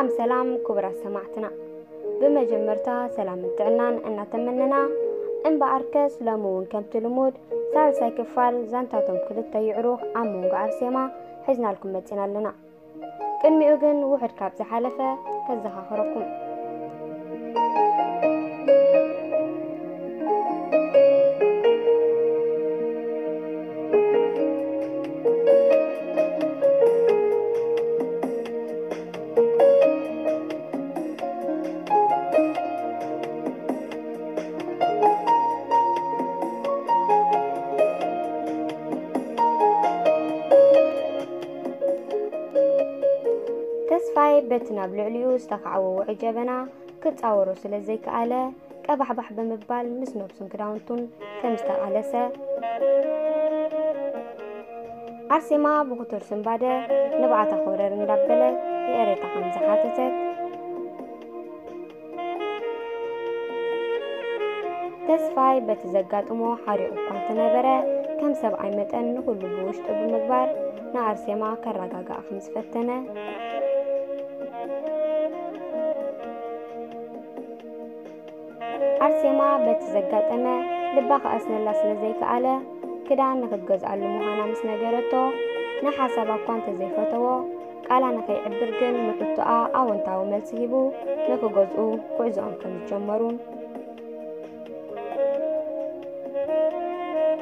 ሰላም ሰላም ክቡራት ሰማዕትና፣ ብመጀመርታ ሰላምን ጥዕናን እናተመነና፣ እምበኣርከስ ሎሚ እውን ከምቲ ልሙድ ሳልሳይ ክፋል ዛንታቶም ክልተ ይዕሩኽ ኣብ መንጎ ኣርሴማ ሒዝናልኩም መጺና ኣለና። ቅድሚኡ ግን ውሑድ ካብ ዝሓለፈ ከዘኻኽረኩም። ተስፋይ በቲ ናብ ልዕሊኡ ዝተኻዕወ ውዑይ ጀበና ክጻወሮ ስለ ዘይከኣለ፣ ቀባሕባሕ ብምባል ምስ ነብሱን ክዳውንቱን ከም ዝተቓለሰ፣ ኣርሴማ ብኽቱር ስንባደ ንብዓታ ኮረር እንዳበለ ይቕሬታ ከም ዝሓተተት፣ ተስፋይ በቲ ዘጋጥሞ ሓሪቑ እኳ እንተነበረ፣ ከም ሰብኣይ መጠን ንኹሉ ብውሽጡ ብምግባር ንኣርሴማ ከረጋግኣ ከም ዝፈተነ፣ ኣርሴማ በቲ ዘጋጠመ ልባ ክኣስነላ ስለ ዘይከኣለ፣ ክዳን ንኽትገዝኣሉ ምዃና ምስ ነገረቶ፣ ንሓሳባ እኳ እንተዘይፈተዎ፣ ቃላ ንኸይዕብር ግን ንሕቶኣ ኣወንታዊ መልሲ ሂቡ ንኽገዝኡ ጉዕዞኦም ከም ዝጀመሩ፣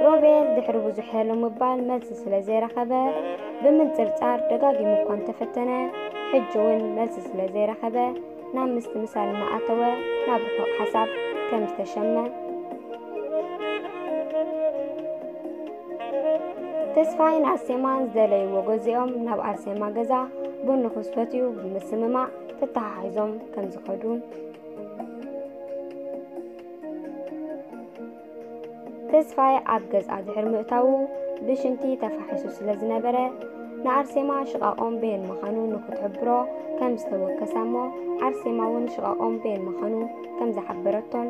ሮቤል ድሕሪ ብዙሕ ሄሎ ምባል መልሲ ስለ ዘይረኸበ፣ ብምንጽርጻር ደጋጊሙ እኳ እንተፈተነ፣ ሕጂ እውን መልሲ ስለ ዘይረኸበ፣ ናብ ምስትምሳል እናኣተወ ናብ ርሑቕ ሓሳብ ከም ዝተሸመ፣ ተስፋይን ኣርሴማን ዝደለይዎ ገዚኦም ናብ ኣርሴማ ገዛ ቡን ንኽሰትዩ ብምስምማዕ ተተሓሒዞም ከም ዝኸዱ፣ ተስፋይ ኣብ ገዝኣ ድሕሪ ምእታዉ ብሽንቲ ተፋሒሱ ስለ ዝነበረ፣ ንኣርሴማ ሽቓቖም በየን ምዃኑ ንኽትሕብሮ ከም ዝተወከሳ እሞ፣ ኣርሴማ እውን ሽቓቖም በየን ምዃኑ ከም ዝሓበረቶን፣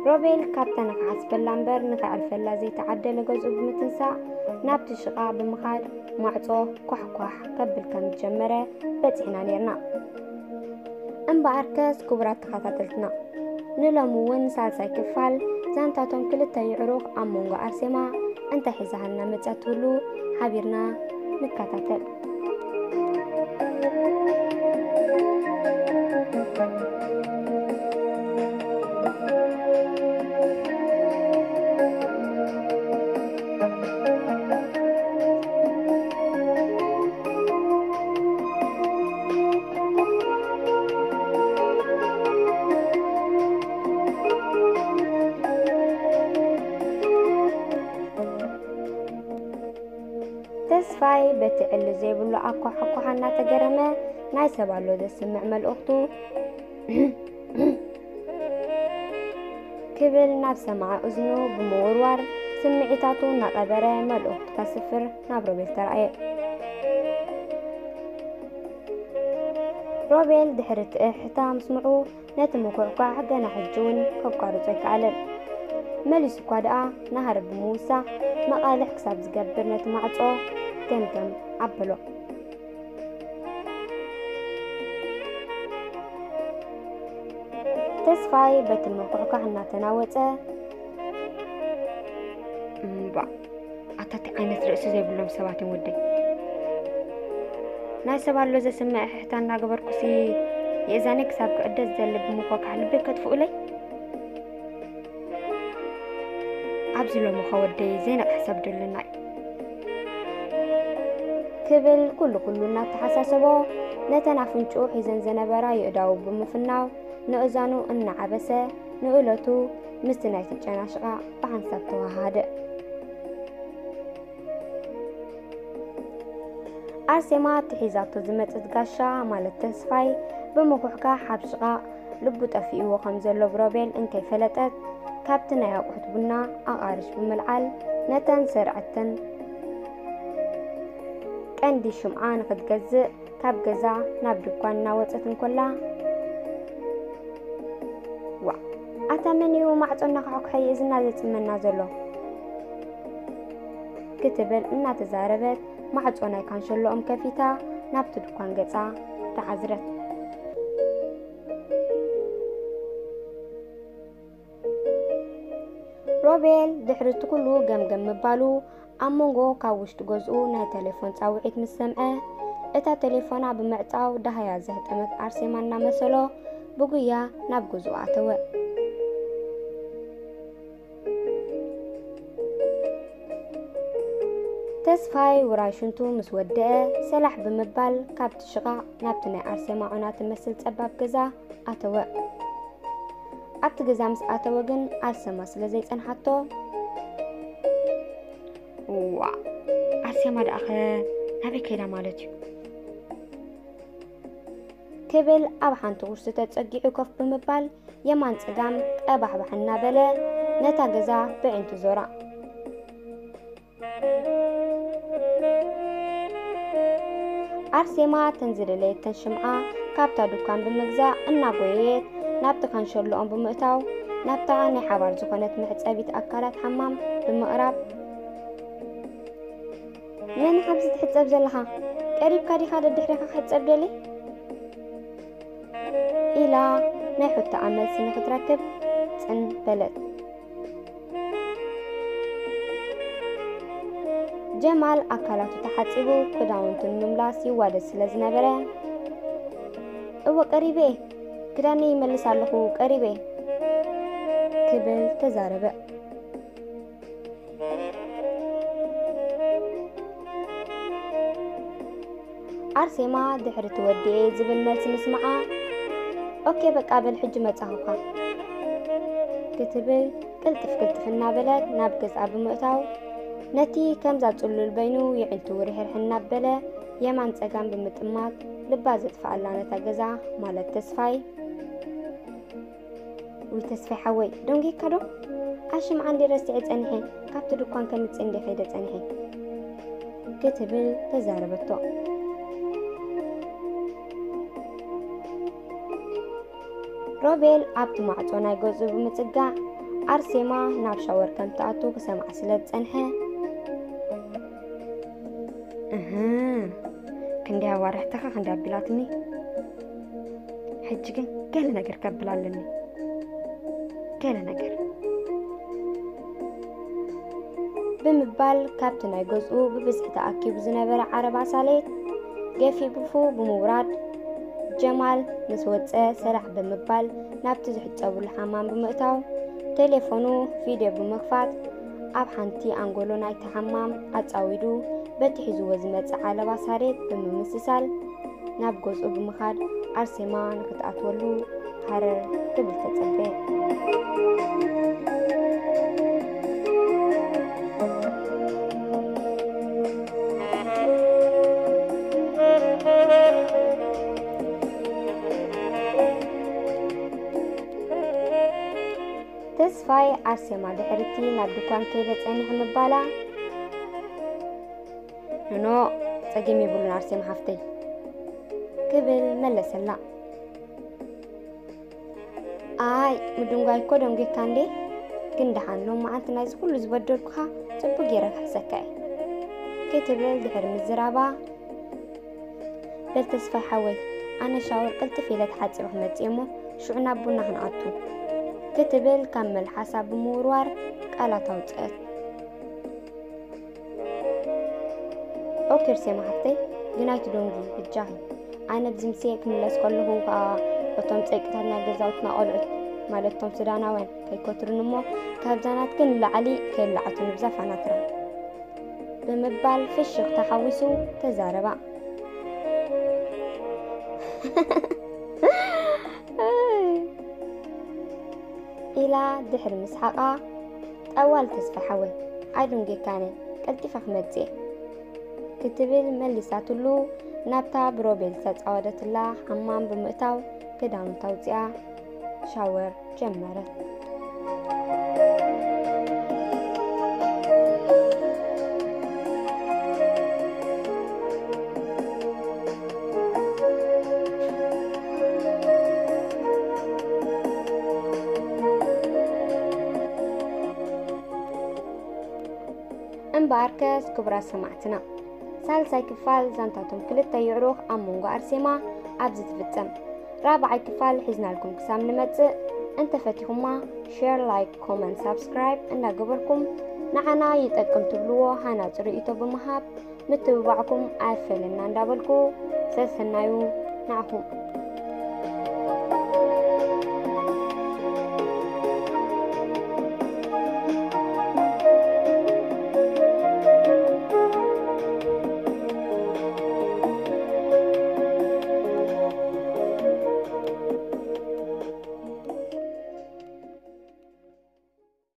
ሮቤል ካብታ ንኽሓስበላ እምበር ንኸዕርፈላ ዘይተዓደለ ገዝኡ ብምትንሳእ፣ ናብቲ ሽቓቕ ብምኻድ ማዕጾ ኳሕኳሕ ከብል ከም ዝጀመረ በጺሕና ኔርና። እምበኣርከስ ክቡራት ተኸታተልትና፣ ንሎሚ እውን ሳልሳይ ክፋል ዛንታቶም ክልተ ይዕሩኽ ኣብ መንጎ ኣርሴማ እንታይ ሒዛሃልና መጺኣ ትህሉ ሓቢርና ንከታተል። ተስፋይ በቲ ዕሊ ዘይብሉ ኣኳሓኳሓ እናተገረመ፣ ናይ ሰብ ኣሎ ዘስምዕ መልእኽቱ ክብል ናብ ሰማዒ እዝኑ ብምውርዋር፣ ስምዒታቱ እናቐበረ መልእኽቱ ከስፍር ናብ ሮቤል ተራእየ። ሮቤል ድሕሪ እቲ እሕሕታ ምስምዑ፣ ነቲ ምኩሕኳሕ ገና ሕጂ እውን ከቋርጾ ኣይከኣለን። መሊሱ እኳ ደኣ ናህሪ ብምውሳኽ፣ መቓልሕ ክሳብ ዝገብር ነቲ ማዕጾ ገምገም ኣበሎ። ተስፋይ በቲ ምኩሕኳሕ እናተናወጸ፣ እምባእ፣ ኣታ እንታይ ዓይነት ርእሲ ዘይብሎም ሰባት እዮም ወደይ። ናይ ሰብ ኣሎ ዘስምዕ ሕሕታ እናገበርኩሲ፣ የእዛነይ ክሳብ ክዕደ ዝደሊ ብምኳኳሕ ልበይ ከጥፍኡለይ? ኣብዚ ሎሚ ኸ ወደይ ዘይነቕሐ ሰብ ዶ ኣለና እዩ? ክብል ኩሉ ኩሉ እናተሓሳሰቦ፣ ነተን ኣፍንጭኡ ሒዘን ዝነበራ የእዳዉ ብምፍናው፣ ንእዛኑ እናዓበሰ፣ ንእለቱ ምስቲ ናይቲ ጨና ሽቓቕ ብሓንሳብ ተወሃሃደ። ኣርሴማ እቲ ሒዛቶ ዝመጸት ጋሻ፣ ማለት ተስፋይ፣ ብምኹሕካሕ ኣብ ሽቓቕ ልቡ ጠፊእዎ ከም ዘሎ ብሮቤል እንከይፈለጠት፣ ካብቲ ናይ ኣቑሑት ቡና ኣቓርሽ ብምልዓል፣ ነተን ዝሰርዐተን ቀንዲ ሽምዓ ንኽትገዝእ ካብ ገዛ ናብ ድኳን እናወጸት እንኮላ፣ "ዋእ፣ ኣታ መን እዩ ማዕጾ እናኳሕኩሐ የእዝና ዘጽመና ዘሎ?" ክትብል እናተዛረበት ማዕጾ ናይ ካንሸሎኦም ከፊታ ናብቲ ድኳን ገጻ ተዓዝረት። ሮቤል ድሕሪ እቲ ኩሉ ገምገም ምባሉ ኣብ መንጎ ካብ ውሽጢ ገዝኡ ናይ ቴሌፎን ጻውዒት ምስ ሰምዐ፣ እታ ቴሌፎና ብምዕጻው ደሃያ ዘህጠመት ኣርሴማ እናመሰሎ ብጉያ ናብ ገዝኡ ኣተወ። ተስፋይ ውራይ ሽንቱ ምስ ወደአ፣ ሰላሕ ብምባል ካብቲ ሽቓቕ ናብቲ ናይ ኣርሴማ ዑና ትመስል ጸባብ ገዛ ኣተወ። ኣብቲ ገዛ ምስ ኣተወ ግን ኣርሴማ ስለ ዘይጸንሓቶ፣ "እዋእ፣ ኣርሴማ ደኣኸ ናበይ ከይዳ ማለት እዩ?" ክብል ኣብ ሓንቲ ኩርሲ ተጸጊዑ ኮፍ ብምባል የማን ጸጋም ቀባሕባሕ እናበለ ነታ ገዛ ብዒንቱ ዞራ። ኣርሴማ ተን ዝደለየተን ሽምዓ ካብታ ዱካን ብምግዛእ እናጎየየት ናብቲ ካንሸሎኦም ብምእታው ናብታ ናይ ሓባር ዝኾነት መሕጸቢት ኣካላት ሓማም ብምቕራብ፣ "መን ካብዚ ትሕጸብ ዘለኻ? ቀሪብካ ዲኻ ደድሕሪኻ ክሕጸብ ደሊ?" ኢላ ናይ ሕቶኣ መልሲ ንኽትረክብ ጽን በለት። ጀማል ኣካላቱ ተሓጺቡ ክዳውንቱ ንምምላስ ይዋደድ ስለ ዝነበረ፣ "እወ ቀሪበ እየ፣ ክዳነይ ይመልስ ኣለኹ፣ ቀሪበ እየ" ክብል ተዛረበ። ኣርሴማ ድሕሪ ትወድኤ ዝብል መልሲ ምስማዓ፣ "ኦኬ በቃ በል ሕጂ መጻኹካ" ክትብል ቅልጥፍ ቅልጥፍ እናበለት ናብ ገዝኣ ብምእታው፣ ነቲ ከምዛ ጽሉል በይኑ የዒንቱ ውርሕርሕ እናበለ የማን ጸጋም ብምጥማት ልባ ዘጥፍኣላ ነታ ገዛ ማለት ተስፋይ፣ "ውይ ተስፋይ ሓወይ፣ ደንጊካ ዶ? ኣሽምዓ እንዲ ረሲዐ ጸኒሐ፣ ካብቲ ድኳን ከምጽእ እንዲ ከይደ ጸኒሐ" ክትብል ተዛረበቶ። ሮቤል ኣብቲ ማዕጾ ናይ ገዝኡ ብምጽጋዕ ኣርሴማ ናብ ሻወር ከም ትኣቱ ክሰምዓ ስለ ዝጸንሐ፣ "እህ፣ ክንደይ ኣዋርሕትኻ ክንደይ ኣቢላትኒ፣ ሕጂ ግን ገለ ነገር ከብል ኣለኒ፣ ገለ ነገር" ብምባል ካብቲ ናይ ገዝኡ ብብዝሒ ተኣኪቡ ዝነበረ ዓረባ ሳሌት ገፊፉ ብምውራድ፣ ጀማል ምስ ወጸ ሰራሕ ብምባል ናብቲ ዝሕጸብሉ ሓማም ብምእታው፣ ቴሌፎኑ ቪድዮ ብምኽፋት፣ ኣብ ሓንቲ ኣንጎሎ ናይቲ ሓማም ኣጻዊዱ፣ በቲ ሒዝዎ ዝመጸ ዓለባ ሳሬት ብምምስሳል፣ ናብ ገዝኡ ብምኻድ ኣርሴማ ንኽትኣትወሉ ሃረር ክብል ተጸበየ። ተስፋይ ኣርሴማ ድሕርቲ ናብ ድኳን ከይደ ጸኒሐ ምባላ፣ "ኖኖ፣ ጸገም የብሉን ኣርሴማ ሓፍተይ" ክብል መለሰላ። "ኣይ፣ ምድንጓይ እኮ ደንጒካ እንዴ? ግን ደሓን ሎም መዓልቲ ናይዚ ኩሉ ዝበደልኩኻ ጽቡቅ ገይረ ክሕሰካ እየ" ክትብል ድሕሪ ምዝራባ፣ "በል ተስፋይ ሓወይ፣ ኣነ ሻወር ቅልጥፍ ኢለ ተሓጺበ ክመጽእ እሞ ሽዑ ናብ ቡና ክንኣቱ" ክትብል ካብ መልሓሳ ብምውርዋር ቃላት ኣውጽአት። "ኦኬ ኣርሴማ ሓፍተይ፣ ግን ኣይትደንጉ በጃኺ። ኣነ ኣብዚ ምሴ ክምለስ ከለኹ ከኣ እቶም ጸይቅታት ናይ ገዛውትና ቆልዑት፣ ማለት እቶም ሱዳናውያን ከይከትሩኒ እሞ ካብዛ ናትኪ ንላዕሊ ከየላዕቱኒ ብዛፍ ኣናትራ" ብምባል ፍሽኽታ ሓዊሱ ተዛረባ። ኢላ ድሕሪ ምስሓቓ፣ "ጠዋል ተስፋ ሓወይ፣ ኣይደንጉየካን እየ፣ ቀልጢፈ ክመጽእ እየ" ክትብል መሊሳትሉ፣ ናብታ ብሮቤል ዝተጻወደትላ ሓማም ብምእታው ክዳውንታ ኣውጺኣ ሻወር ጀመረት። እምበኣርከስ ክቡራት ሰማዕትና፣ ሳልሳይ ክፋል ዛንታቶም ክልተ ይዕሩኽ ኣብ መንጎ ኣርሴማ ኣብዚ ትፍጸም። ራብዓይ ክፋል ሒዝናልኩም ክሳብ ንመጽእ፣ እንተፈቲኹማ ሼር፣ ላይክ፣ ኮመንት፣ ሳብስክራይብ እንዳገበርኩም ንዓና ይጠቅም ትብልዎ ሃናጺ ርእይቶ ብምሃብ ምትብባዕኩም ኣይፈለና እንዳበልኩ፣ ሰሰናዩ ንዓኹም።